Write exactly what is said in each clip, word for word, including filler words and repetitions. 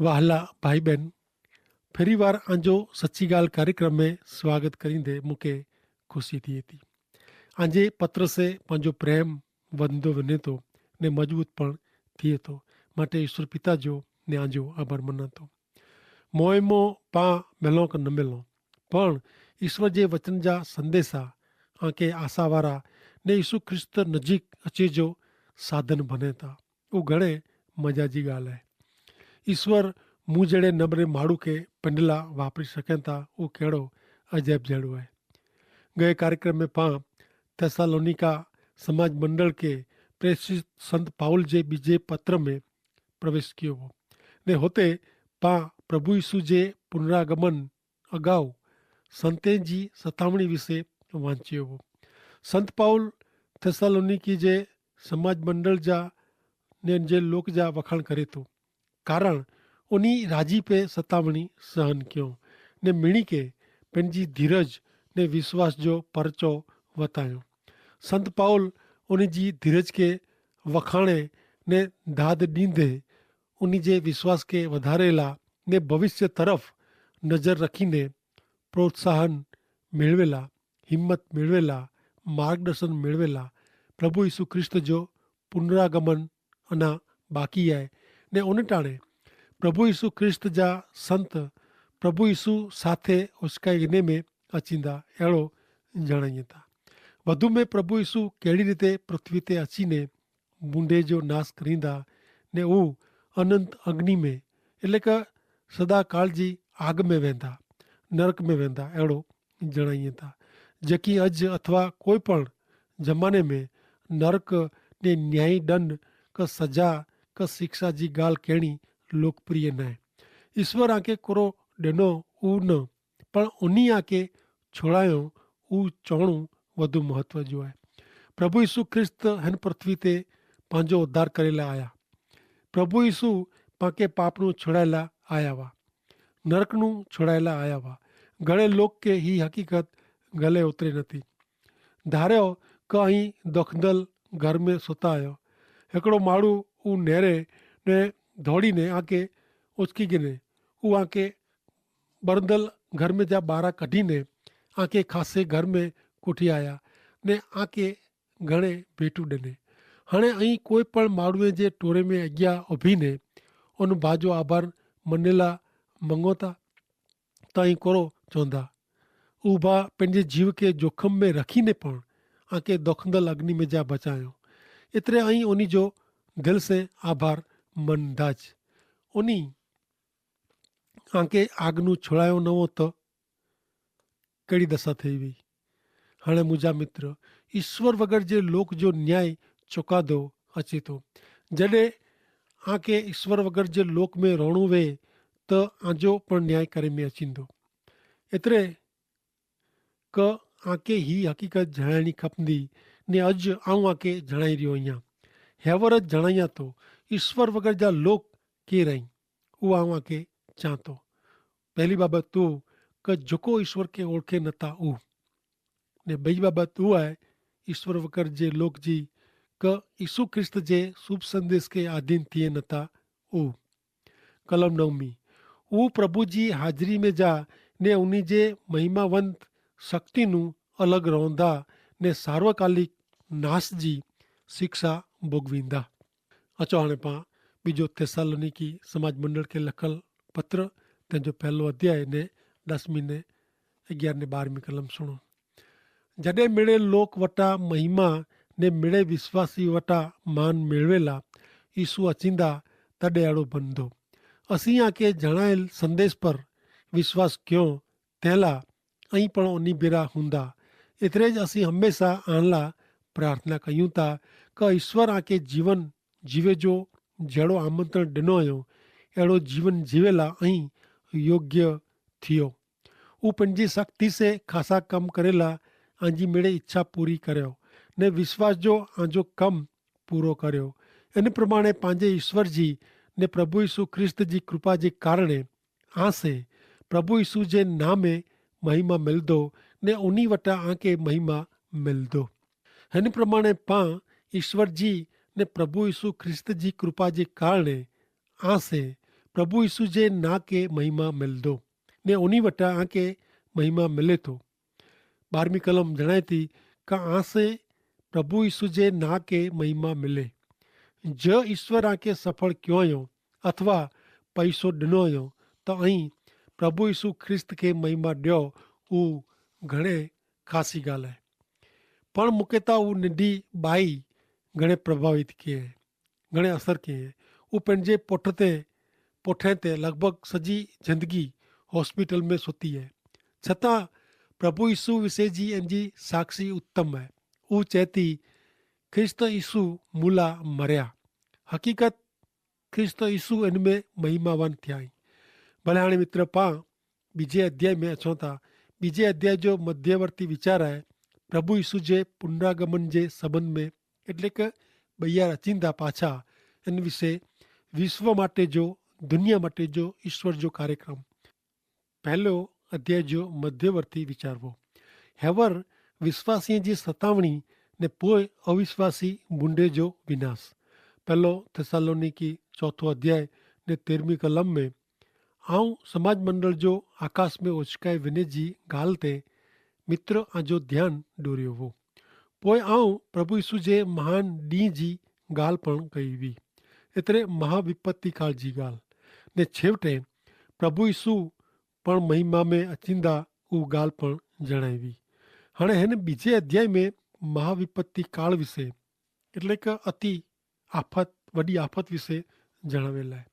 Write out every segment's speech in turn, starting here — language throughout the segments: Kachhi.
વહાલા ભાઈ બહેન, ફેરી વાર આજો સચ્ચી ગાલ કાર્યક્રમે સ્વાગત કરીંદે મુકે ખુશી થી તી. આજે પત્રસે પાંજો પ્રેમ વધો વને તો ને મજબૂત પણ થી તો, માટે ઈશ્વર પિતા જો ને આજો આભાર મનાતો. મોય મો પા મેલો કે ન મેલો, પણ ઈશ્વર જે વચન જા સંદેસા આંકે આશાવારા ને ઈસુ ખ્રિસ્ત નજીક અચે જો સાધન ભને તા. ઉં ઘણે મજા જી ગાલ હૈ. ઈસ્વર મુઝેડ઼ે નબરે માડૂ કે પેંડલા વાપરી શકેતા, ઉં કહેડો અજૈબ જેડો હૈ. ગયે કાર્યક્રમ મેં પાં થેસ્સાલોનિકા સમાજ મંડળ કે પ્રેસિત સંત પાઉલ જે બીજે પત્ર મેં પ્રવેશ કિયો વો, ને હોતે પાં પ્રભુ ઈસુ જે પુનરાગમન અગાઉ સંતે જી સતાવણી વિશે વાંચ્યો વો. સંત પાઉલ થેસ્સાલોનિકી જે સમાજ મંડળ જા ને જે લોક જા વખાણ કરે તો, કારણ ઉની રાજી પે સતાવણી સહન ક્યો ને મિણી કે પેનજી ધીરજ ને વિશ્વાસ જો પરચો વતાયો. સંત પાઉલ ઉની જી ધીરજ કે વખાણે ને ધાધ દીંધે ઉની જે વિશ્વાસ કે વધારેલા ને ભવિષ્ય તરફ નજર રખીને પ્રોત્સાહન મેળવેલા, હિંમત મેળવેલા, માર્ગદર્શન મેળવેલા. પ્રભુ ઈસુ ખ્રિસ્ત જો પુનરાગમન અના બાકી આય, ને ઉન ટાણે પ્રભુ ઈસુ ખ્રિસ્ત જા સંત પ્રભુ ઈસુ સાથે ઉસકાઈ ગને મેં અચીંદા એડો જણાઈ તા. વધુ મેં પ્રભુ ઈસુ કેડી રીતે પૃથ્વી તે અચીને બુંડે જો નાસ કરીંદા, ને ઉહ અનંત અગ્નિ મેં એટલે કે સદાકાળ જી આગ મેં વેંદા, નરક મેં વેંદા એડો જણાઈ તા. જેકી અજ અથવા કોઈ પણ જમાને મેં નરક ને ન્યાયી દંડ કે સજા કે શિક્ષા જી ગાલ કહેણી લોકપ્રિય નાય. ઈસ્વર આંકે કોરો દેનો ઉ ન, પણ ઉની આંકે છોડાયો ઉ ચોણું વધુ મહત્વ જો આય. પ્રભુ ઈસુ ખ્રિસ્ત હેન પૃથ્વી તે પાંજો ઉદ્ધાર કરેલા આયા. પ્રભુ ઈસુ પાંકે પાપનું છોડાયેલા આયા વા, નરકનું છોડાયેલા આયા વા. ઘણે લોક કે હી હકીકત ગલે ઉતરે નથી. ધાર્યો કે અહીં દોખદલ ઘર મેં સુતા આયો. હેકડો માડૂ ઉં નેરે ને ધોડીને આંકે ઓચકી ગિને ઉં આંકે બરંદલ ઘર મેં જા બારા કઢીને આંકે ખાસે ઘર મેં કોઠી આયા ને આંકે ઘણે ભેટુ ડેને. હણે અહીં કોઈ પણ માડૂએ જે ટોરે મેં અગિયા અભીને અનુભાજો આભાર મનેલા મંગોતા? તો અહીં કોરો ચોંધા ઉભા પેનજે જીવ કે જોખમ મેં રખીને પણ આંકે દોખંદલ અગ્નિ મેં જા બચાયો. એતરે અહીં ઓની જો દિલ સે આભાર મન ધાજ. ઓની આંકે આગનું છોડાયો નવો તો કડી દશા થઈ વય. હણે મુજા મિત્ર, ઈસ્વર વગર જે લોક જો ન્યાય ચોકાદો અચેતો, જડે આંકે ઈસ્વર વગર જે લોક મેં રોણું વે, તો આંજો પણ ન્યાય કરે મેં અચીંદો. એતરે કે આંકે હી હકીકત જણાયણી ખપંદી, ને અજ આઉં આંકે જણાઈ રહ્યો અહિયા. હેવર જ જણાયા તો ઈસ્વર વગર જા લોક કે રહી ઉઆ આંકે ચાંતો. પહેલી બાબત તો કે જોકો ઈસ્વર કે ઓળખે નતા ઉહ. ને બઈ બાબત ઉઆ હૈ ઈસ્વર વગર જે લોક જી કે ઈસુ ખ્રિસ્ત જે શુભ સંદેશ કે આધીન થિયે નતા ઉહ. કલમ નવમી, ઉહ પ્રભુ જી હાજરી મેં જા ને ઉની જે મહિમાવંત શક્તિનું અલગ રોંધા ને સાર્વકાલિક નાસ જી શિક્ષા ભોગવીંદા. અચો હાણે પાં બીજો થેસ્સાલોનિકી સમાજ મંડળ કે લખલ પત્ર તેનો પહેલો અધ્યાય ને દસમી ને અગિયાર ને બારમી કલમ સુણો. જડે મેળે લોક વટા મહિમા ને મેળે વિશ્વાસી વટા માન મેળવેલા ઈસુ અચિંદા તડે આડો બંધો. અસી આંકે જણાયેલ સંદેશ પર વિશ્વાસ ક્યો તેલા અહીં પણ ઓની ભેરા હુંદા. એતરે જ અસી હમેંસા આનલા પ્રાર્થના કહ્યું તા કે ઈસ્વર આંકે જીવન જીવે જો જેડો આમંત્રણ ડેનો અયો એડો જીવન જીવેલા અહીં યોગ્ય થિયો. ઉપને જી સક્તિ સે ખાસા કમ કરેલા આંજી મેડે ઇચ્છા પૂરી કર્યો ને વિશ્વાસ જો આંજો કમ પૂરો કર્યો. એન પ્રમાણે પાંજે ઈસ્વર જી ને પ્રભુ ઈસુ ખ્રિસ્ત જી કૃપા જે કારણે આંસે પ્રભુ ઈસુ જે નામે મહિમા મેલદો ને ઉની વટા આંકે મહિમા મેલદો. હેન પ્રમાણે પાં ઈસ્વર જી ને પ્રભુ ઈસુ ખ્રિસ્ત જી કૃપા જે કારણે આંસે પ્રભુ ઈસુ જે ના કે મહિમા મિલ દો, ને ઓની વટા આંકે મહિમા મિલે તો. બારમી કલમ જણાયતી, કા આંસે પ્રભુ ઈસુ જે ના કે મહિમા મિલે. જે ઈસુ આંકે સફળ ક્યો અયો અથવા પૈસો ડનો અયો, તો અહીં પ્રભુ ઈસુ ખ્રિસ્ત કે મહિમા ડ્યો ઉં ઘણે ખાસી ગાલ હૈ. પણ મુકેતા ઉં નિડી બાઈ ઘણે પ્રભાવિત કિયે હૈ, ઘણે અસર કિયે હૈ. ઉં પહને જે પોઠ તે પોઠે તે લગભગ સજી જિંદગી હોસ્પિટલ મેં સોતી હૈ. છતાં પ્રભુ ઈસુ વિશે જી એનજી સાક્ષી ઉત્તમ હૈ. ઉં ચેતી ખ્રિસ્ત ઈસુ મુલા મર્યા. હકીકત ખ્રિસ્ત ઈસુ એન મેં મહિમાવાન થ્યાઈ. ભલે હાણે મિત્ર પાં બીજે અધ્યાય મેં અછો થા. બીજે અધ્યાય જો મધ્યવર્તી વિચાર હૈ પ્રભુ ઈસુ જે પુનરાગમન જે સંબંધ મેં, એટલે કે બૈયાર અચિંદા પાછા એન વિશે વિશ્વ માટે જો, દુનિયા માટે જો ઈસ્વર જો કાર્યક્રમ. પહેલો અધ્યાય જો મધ્યવર્તી વિચારવો. હેવર વિશ્વાસીય જી સતાવણી ને પોય અવિશ્વાસી બુંડે જો વિનાશ. પહેલો થેસ્સાલોનિકી ચોથો અધ્યાય ને તેરમી કલમ મેં આઉં સમાજ મંડળ જો આકાશ મેં ઓચકાઈ વિને જી ગાલ તે મિત્ર આજો ધ્યાન ડોર્યો વો. પોય આઉં પ્રભુ ઈસુ જે મહાન દી જી ગાલ પણ કઈ વી. એતરે મહાવિપત્તિ કાળ જી ગાલ ને છેવટે પ્રભુ ઈસુ પણ મહિમા મેં અચિંદા ઉગાલ પણ જણાયવી. હણે હેન બીજે અધ્યાય મેં મહાવિપત્તિ કાળ વિશે, એટલે કે અતિ આફત વડી આફત વિશે જણાવેલા હૈ.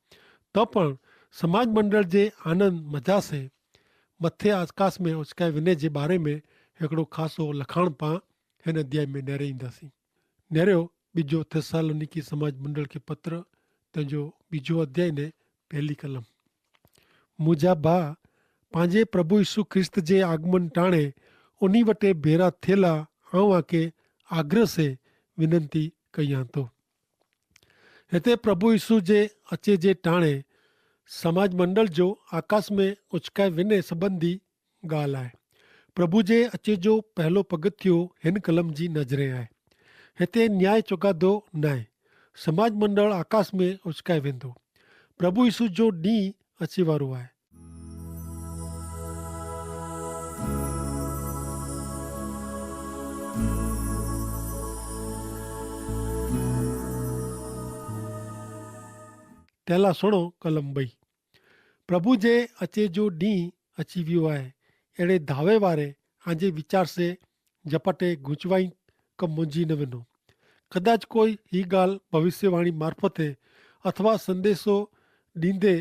તો પણ સમાજ મંડળ જે આનંદ મજા સે મતે આકાશ મેં ઓચકાય વિને જે બારે મેં હેકડો ખાસો લખાણ પાં હેન અધ્યાય મેં નેરે ઇંદા સી. નેર્યો બીજો થેસ્સાલોનિકી સમાજ મંડળ કે પત્ર તેનો બીજો અધ્યાય ને પહેલી કલમ. મુજા ભા પાંજે પ્રભુ ઈસુ ખ્રિસ્ત જે આગમન ટાણે ઉની વટે ભેરા થેલા આઉં આકે આગ્રહ સે વિનંતી કહિયા તો. હેતા પ્રભુ ઈસુ જે અચે જે ટાણે સમાજ મંડળ જો આકાશ મેં ઉચકાઈ વિને સંબંધી ગાલ આય. પ્રભુ જે અચે જો પહેલો પગથિયો હેન કલમ જી નજરે આય. હેતા ન્યાય ચોકાદો નાય. સમાજ મંડળ આકાશ મેં ઉચકાઈ વેંદો. પ્રભુ ઈસુ જો દી અચે વારો આય. તેલા સુણો કલમ બઈ. પ્રભુ જે અચે જો દી અચિવ્યો આય. એડે ધાવે વારે આજે વિચાર સે જપટે ગૂંચવાઈ કમ મુંજી ન વેનો. કદાચ કોઈ હી ગાલ ભવિષ્યવાણી મારફતે અથવા સંદેશો દીંદે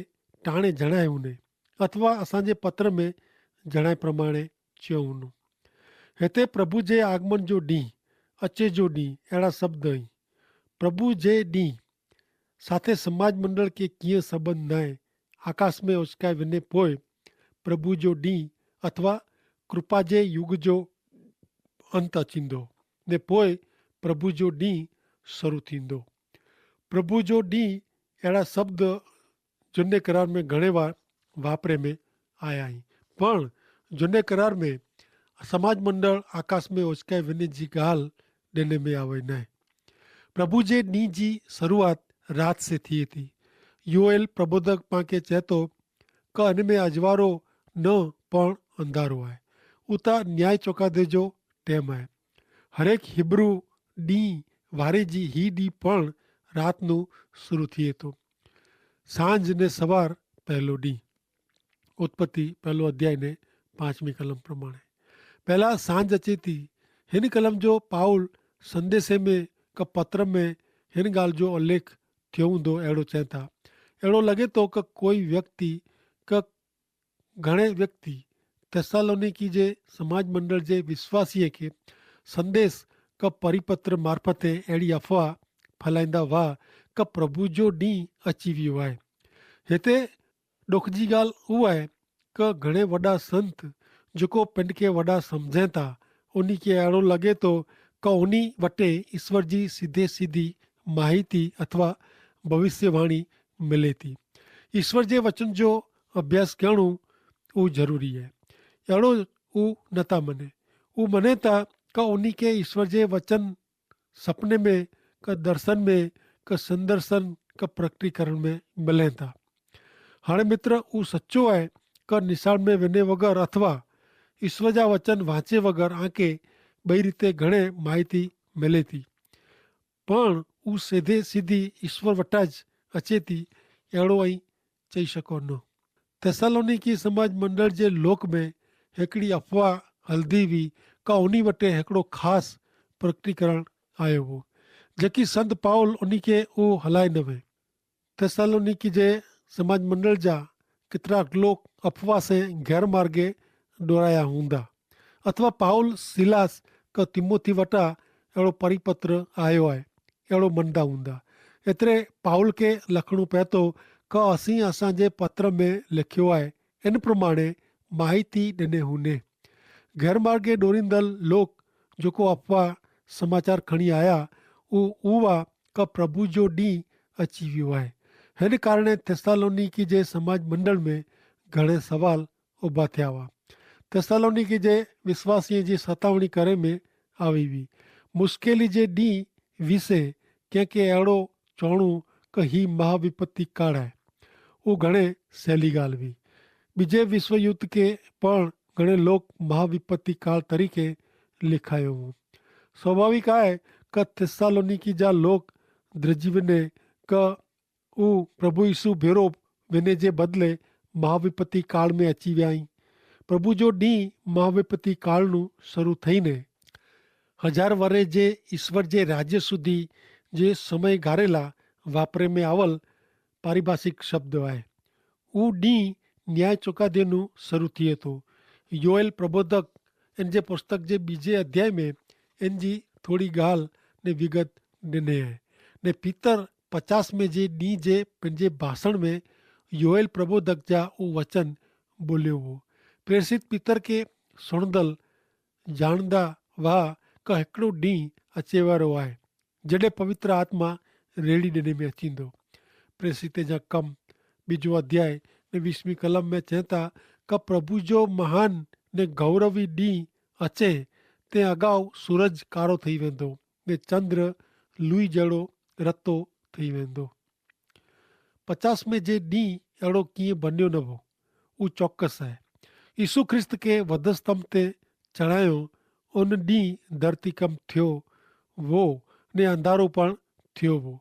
ટાણે જણાય હુને અથવા અસાંજે પત્ર મેં જણાય પ્રમાણે ચ્યો હુનો. હેતા પ્રભુ જે આગમન જો દી અચે જો દી એડા શબ્દ અહીં. પ્રભુ જે દી સાથે સમાજ મંડળ કે કિયા સંબંધ નાય. આકાશ મેં ઓચકાય વિને પોય પ્રભુ જો દી અથવા કૃપા જે યુગ જો અંત અચિંદો ને પોય પ્રભુ જો દી શરૂ થીંદો. પ્રભુ જો દી એડા શબ્દ જુને કરાર મેં ઘણે વાર વાપરે મેં આયા હી. પણ જુને કરાર મેં સમાજ મંડળ આકાશ મેં ઓચકાય વિને જી ગાલ દેને મેં આવે નાય. પ્રભુ જે દી જી શરૂઆત રાત સે થી થી. યોએલ પ્રબોધક પાંકે ચેતો કે અનમે અજવારો ન પણ અંધારો આય. ઉતા ન્યાય ચોકાદે જો ટેમ આય. હરેક હિબ્રૂ દી વારે જી હી દી પણ રાતનું શરૂ થી તો. સાંજ ને સવાર પહેલો દી. ઉત્પત્તિ પહેલો અધ્યાય ને પાંચમી કલમ પ્રમાણે પહેલા સાંજ અચેતી. હેન કલમ જો પાઉલ સંદેસે મેં કે પત્ર મેં હેન ગાલ જો ઉલ્લેખ થયો હુંદો એડો ચેતા. એડો લગે તો કે કોઈ વ્યક્તિ કે ઘણે વ્યક્તિ થેસ્સાલોનિકી જે સમાજ મંડળ જે વિશ્વાસીએ કે સંદેશ કે પરિપત્ર મારફતે એડી અફવા ફલાઈંદા વા કે પ્રભુ જો દી અચીવ્યો આય. હેતે ડોખજી ગાલ ઉવાય કે ઘણે વડા સંત જોકો પેંડકે વડા સમઝેતા ઉની કે એડો લગે તો કે ઉની વટે ઈસ્વર જી સીધે સીધી માહિતી અથવા ભવિષ્યવાણી મિલેતી. ઈસ્વર જે વચન જો અભ્યાસ કહેણું ઉ જરૂરી હૈ. એડો ઉ નતા મને ઉ મને તા કે ઉની કે ઈસ્વર જે વચન સપને મેં કે દર્શન મેં કે સંદર્શન કે પ્રકટીકરણ મેં મિલે તા. હાણે મિત્ર ઉસચો આય, કે નિશાળ મેં વેને વગર અથવા ઈસ્વર જા વચન વાંચે વગર આંકે બઈ રીતે ઘણે માહિતી મેલે થી. પણ ઉસેધે સીધી ઈસ્વર વટા જ અચેતી એડો અહીં ચહી શકો ન. થેસ્સાલોનીકી સમાજ મંડળ જે લોક મેં હેકડી અફવા હલદી વી, કા ઉની વટે હેકડો ખાસ પ્રકટીકરણ આયો વો, જેકી સંત પાઉલ ઉની કે ઉહ હલાઈ નવે. થેસ્સાલોનીકી જે સમાજ મંડળ જા કિતરા લોક અફવા સે ગેરમાર્ગે ડોરાયા હુંદા, અથવા પાઉલ સિલાસ કા તિમોથી વટા એડો પરિપત્ર આયો આય એડો મનદા હુંદા. એતરે પાઉલ કે લખણું પૈતો કા અસી અસાં જે પત્ર મેં લેખ્યો આય એન પ્રમાણે માહિતી દેને હુને. ગેરમાર્ગે ડોરીંદલ લોક જોકો અફવા સમાચાર ખણી આયા ઉ ઉવા કા પ્રભુ જો દી અચીવ્યો આય. હેન કારણે થેસ્સાલોનીકી જે સમાજ મંડળ મેં ઘણે સવાલ ઉભા થ્યાવા. થેસ્સાલોનીકી જે વિશ્વાસીય જી સતાવણી કરે મેં આવીવી મુશ્કેલી જે દી વિશે કેંકે એડો ચોણું કે હી મહાવિપત્તિ કાળ હૈ. ઉં ઘણે સહેલી ગાલ વી. બીજે વિશ્વયુદ્ધ કે પણ ઘણે લોક મહાવિપત્તિ કાળ તરીકે લિખાયો વો. સ્વાભાવિક આય કે થિસ્સાલોનીકી જા લોક દ્રજીવને કે ઉં પ્રભુ ઈસુ ભેરો વેને જે બદલે મહાવિપત્તિ કાળ મેં અચી વ્યાઈ. પ્રભુ જો દી મહાવિપત્તિ કાળનું શરૂ થઈને હજાર વરે જે ઈસ્વર જે રાજ્ય સુધી જે સમય ગારેલા વાપરે મેં આવલ પારિભાષિક શબ્દ આય. ઉં દી ન્યાય ચોકાદેનું શરૂ થિયે થો. યોએલ પ્રબોધક એન જે પુસ્તક જે બીજે અધ્યાય મેં એન જી થોડી ગાલ ને વિગત ડિને હૈ. ને પિતર પચાસ મેં જે દી જે પેનજે ભાષણ મેં યોએલ પ્રબોધક જા ઉં વચન બોલ્યો વો. પ્રેસિત પિતર કે સુણદલ જાણદા વાહ કા હેકડો દી અચેવારો આય જડે પવિત્ર આત્મા રેડી દેને મેં અચીંદો. પ્રેસિતે જા કમ બીજો અધ્યાય ને વીસમી કલમ મેં ચેતા કા પ્રભુ જો મહાન ને ગૌરવી દી અચે તે અગાઉ સૂરજ કારો થઈ વેંદો ને ચંદ્ર લુઈ જેડો રત્તો થઈ વેંદો. પચાસ મેં જે દી એડો કિંય બન્યો નવો ઉચોક્કસ હૈ. ઈસુ ખ્રિસ્ત કે વધસ્તંભ તે ચડાયો ઉન દી ધરતી કમ થ્યો વો ને અંધારો પણ થ્યો વો.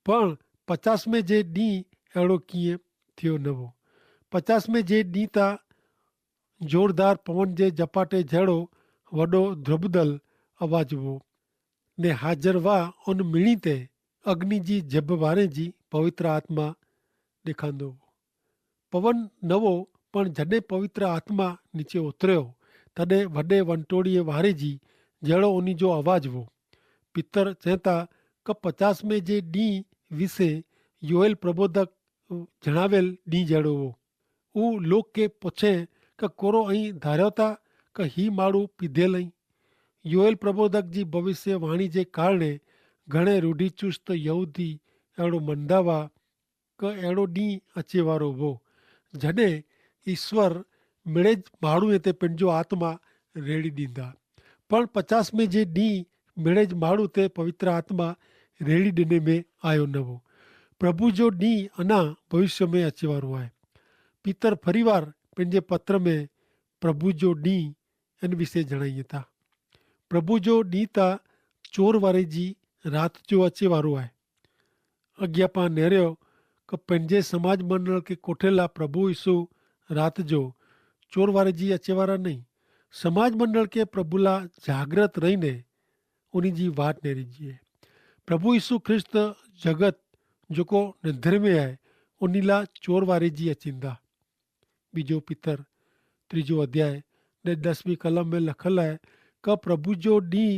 પણ પચાસ મેં જે દી એડો કિંય થ્યો નવો. પચાસ મેં જે દી તા જોરદાર પવન જે જપાટે જેડો વડો ધ્રુબદલ અવાજવો ને હાજર વા ઉન મિણી તે અગ્નિ જી જેબ વારે જી પવિત્ર આત્મા દેખાંદો વો. પવન નવો પણ જડે પવિત્ર આત્મા નીચે ઉતર્યો તદે વડે વંટોળીએ વારે જી જેડો ઉની જો અવાજવો. પિતર ચેતા કે પચાસ મેં જે દી વિશે યોએલ પ્રબોધક જણાવેલ દી જેડો વો. ઉ લોક કે પછે કે કોરો અહીં ધાર્યો તા કે હી માડૂ પીધેલ અહીં. યોએલ પ્રબોધક જી ભવિષ્યવાણી જે કારણે ઘણે રૂઢિચુસ્ત યહૂદી એડો મંદાવા કે એડો દી અચેવારો વો જડે ઈસ્વર મેળે જ માડૂ એતે પેનજો આત્મા રેડી દીંદા. પણ પચાસ મેં જે દી મેળે જ માડૂ તે પવિત્ર આત્મા રેડી દેને મેં આયો નવો. પ્રભુ જો દી અના ભવિષ્ય મેં અચેવારો આય. પિતર ફરીવાર પેનજે પત્ર મેં પ્રભુ જો દી એન વિશે જણાઈ થા. પ્રભુ જો દી તા ચોર વારે જી રાત જો અચેવારો આય. અજ્ઞાપા નેર્યો કે પેનજે સમાજ મંડળ કે કોઠેલા પ્રભુ ઈસુ રાત જો ચોર વારે જી અચેવારા નહીં. સમાજ મંડળ કે પ્રભુલા જાગ્રત રહીને ઉની જી વાટ નેરી જીએ. પ્રભુ ઈસુ ખ્રિસ્ત જગત જોકો નિધર્મે આય ઉનીલા ચોર વારે જી અચિંદા. બીજો પિતર ત્રીજો અધ્યાય ને દસમી કલમ મેં લખલ હૈ કે પ્રભુ જો દી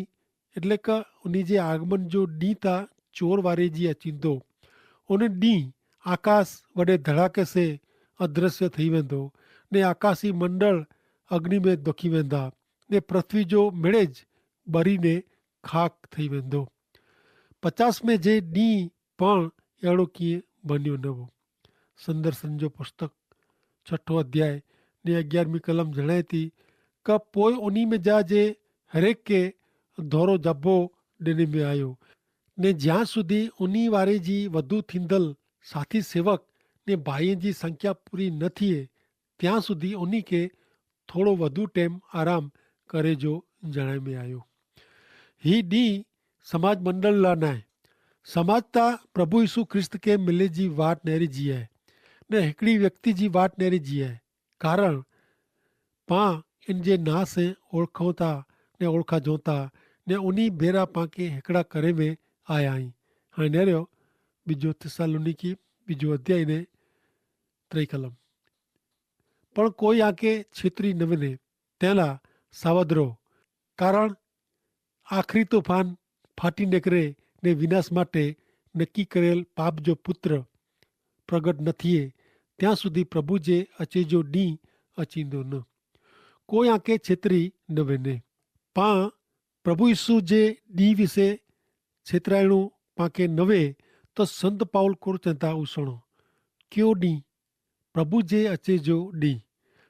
એટલે કે ઉની જે આગમન જો દી તા ચોર વારે જી અચિંદો. ઉન દી આકાશ વડે ધડાકે સે અદ્રશ્ય થઈ વેંદો ને આકાશી મંડળ અગ્નિ મેં દોખી વેંદા ને પૃથ્વી જો મેળે જ બરી ને ખાક થઈ વેંદો. પચાસ મેં જે દી પણ એડો કિંય બન્યો નવો. સંદર્શન જો પુસ્તક છઠો અધ્યાય ને અગિયારમી કલમ જણાયતી કે પોય ઉની મેં જા જે હરેક કે ધોરો જબ્બો દેને મેં આયો ને જ્યાં સુધી ઉની વારે જી વધુ થીંદલ સાથી સેવક ને ભાઈઓ જી સંખ્યા પૂરી ન થિયે ત્યાં સુધી ઉની કે થોડો વધુ ટેમ આરામ કરે જો જણાઈ મેં આયો. હી દી સમાજ મંડળ લા નાય. સમાજ તા પ્રભુ ઈસુ ખ્રિસ્ત કે મિલે જી વાટ નહરી જી હૈ, ને હિકડી વ્યક્તિ જી વાટ નહરી જી હૈ. કારણ પાં ઇન જે નાસે ઓળખોતા ને ઓળખા જોતા, ને ઉની ભેરા પાંકે હેકડા કરે મેં આયા હી. હાણે નેર્યો બીજો થિસ્સાલુનીકી બીજો અધ્યાય ને ત્રય કલમ. પણ કોઈ આંકે છેતરી નવે ને તેના સાવધ રહો. કારણ આખરી તોફાન ફાટી નેકરે ને વિનાશ માટે નક્કી કરેલ પાપ જો પુત્ર પ્રગટ ન થિયે ત્યાં સુધી પ્રભુ જે અચે જો દી અચીંદો ન. કોઈ આંકે છેતરી નવે ને પાં પ્રભુ ઈસુ જે દી વિશે છેતરાયણું પાંકે નવે. તો સંત પાઉલ કોર ચેતા ઉસણો ક્યો દી પ્રભુ જે અચે જો દી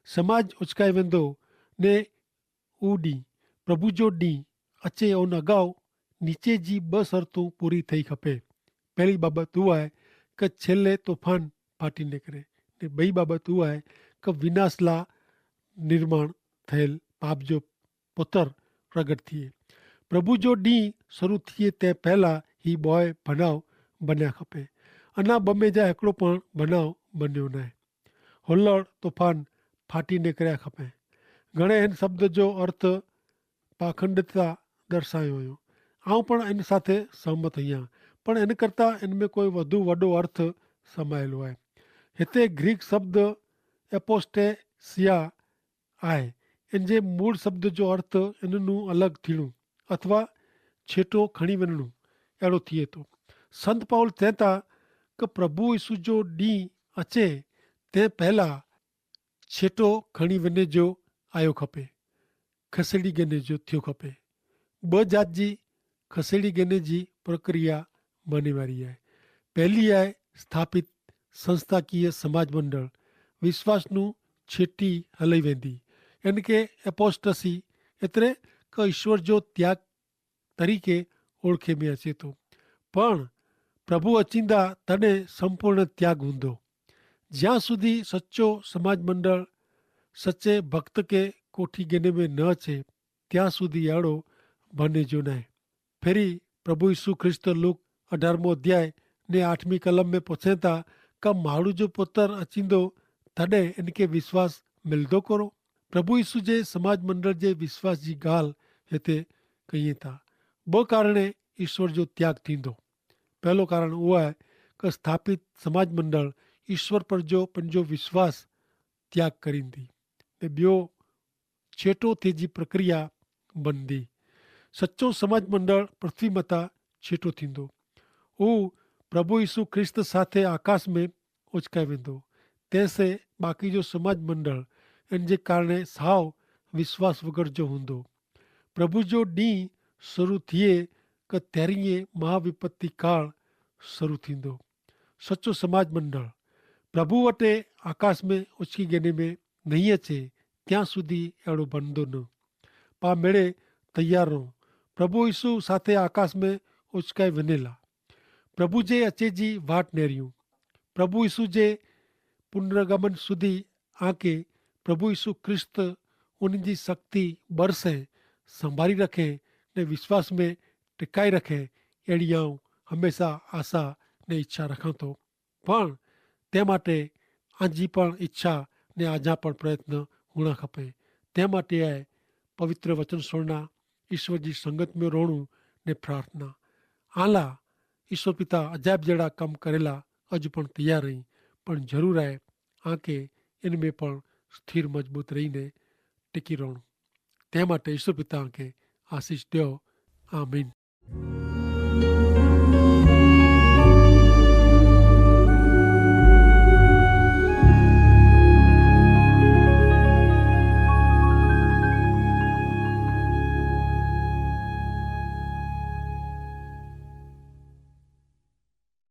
સમાજ ઉચકાઈ વેંદો ને ઉ દી પ્રભુ જો દી અચે ઓન અગાઉ નીચે જી બસ અર્થો પૂરી થઈ ખપે. પહેલી બાબત ઉઆ હૈ કે છેલ્લે તોફાન ફાટી નેકરે. બઈ બાબત ઉઆ હૈ કે વિનાશલા નિર્માણ થયેલ પાપ જો પોતર પ્રગટ થિયે. પ્રભુ જો દી શરૂ થિયે તે પહેલા હી બોય ભનાવ બન્યા ખપે. અના બમે જા હેકડો પણ ભનાવ બન્યો નાય. હોલ્લડ તોફાન ફાટી નેકર્યા ખપે. ઘણે એન શબ્દ જો અર્થ પાખંડતા દર્શાયો હોયો. આઉં પણ એન સાથે સહમત હૈયા, પણ એન કરતા એન મેં કોઈ વધુ વડો અર્થ સમાયેલો હૈ. હેતા ગ્રીક શબ્દ એપોસ્ટેસિયા આય. એન જે મૂળ શબ્દ જો અર્થ એનનું અલગ થીણું અથવા છેટો ખણી વેનણું એડો થિયે તો. સંત પાઉલ ચેતા કે પ્રભુ ઈસુ જો દી અચે તે પહેલા છેટો ખણી વેને જો આયો ખપે, ખસેડી ગેને જો થિયો ખપે. બજાત જી ખસેડી ગેને જી પ્રક્રિયા બની વારી આય. પહેલી આય સ્થાપિત સંસ્થાકીય સમાજ મંડળ વિશ્વાસનું છેટી હલઈ વેંદી. એન કે એપોસ્ટસી એતરે કે ઈશ્વર જો ત્યાગ તરીકે ઓળખે મેં હશે તો. પણ પ્રભુ અચિંદા તને સંપૂર્ણ ત્યાગ હુંદો. જ્યાં સુધી સચો સમાજ મંડળ સચે ભક્ત કે કોઠી ગેને મેં ન છે ત્યાં સુધી એડો ભને જો નાય. ફેરી પ્રભુ ઈસુ ખ્રિસ્ત લુક અઢારમો અધ્યાય ને આઠમી કલમ મેં પોછેતા કા માડૂ જો પોતર અચિંદો તદે એનકે વિશ્વાસ મિલદો કરો. પ્રભુ ઈસુ જે સમાજ મંડળ જે વિશ્વાસ જી ગાલ હેતે કહિયે તા બહ કારણે ઈસુ જો ત્યાગ થીંદો. પહેલો કારણ ઉઆ કે સ્થાપિત સમાજ મંડળ ઈસુ પર જો પન જો વિશ્વાસ ત્યાગ કરીંદી. તે બ્યો છેટો થે જી પ્રક્રિયા બનદી. સચો સમાજ મંડળ પૃથ્વી મતા છેટો થીંદો. ઉહ પ્રભુ ઈસુ ખ્રિસ્ત સાથે આકાશ મેં ઓચકાઈ વેંદો. તેસે બાકી જો સમાજ મંડળ એન જે કારણે સાવ વિશ્વાસ વગર જો હુંદો. પ્રભુ જો દી શરૂ થિયે કે તેરીએ મહાવિપત્તિ કાળ શરૂ થીંદો. સચો સમાજ મંડળ પ્રભુ વટે આકાશ મેં ઓચકી ગેને મેં નહીં અચે ત્યાં સુધી એડો બનદો ન. પા મેળે તૈયાર રહો. પ્રભુ ઈસુ સાથે આકાશ મેં ઓચકાઈ વનેલા. પ્રભુ જે અચે જી વાટ નેર્યું. પ્રભુ ઈસુ જે પુનર્ગમન સુધી આંકે પ્રભુ ઈસુ ખ્રિસ્ત ઉનજી શક્તિ બરસે સંભારી રખે ને વિશ્વાસ મેં ટેકાઈ રખે. એડિયાઉં હમેંશા આશા ને ઇચ્છા રખાતો. પણ તે માટે આજી પણ ઇચ્છા ને આજા પણ પ્રયત્ન હુણા ખપે. તે માટે આય પવિત્ર વચન સુણના, ઈસવ જી સંગત મેં રોણું ને પ્રાર્થના. આલા ઈસવ પિતા અજાયબ જેડા કમ કરેલા અજ પણ તૈયાર રહી. પણ જરૂર આય આંકે એન મેં પણ સ્થિર મજબૂત રહી ને ટેકી રોણું. તે માટે ઈસવ પિતા આંકે આશીસ દ્યો. આમીન.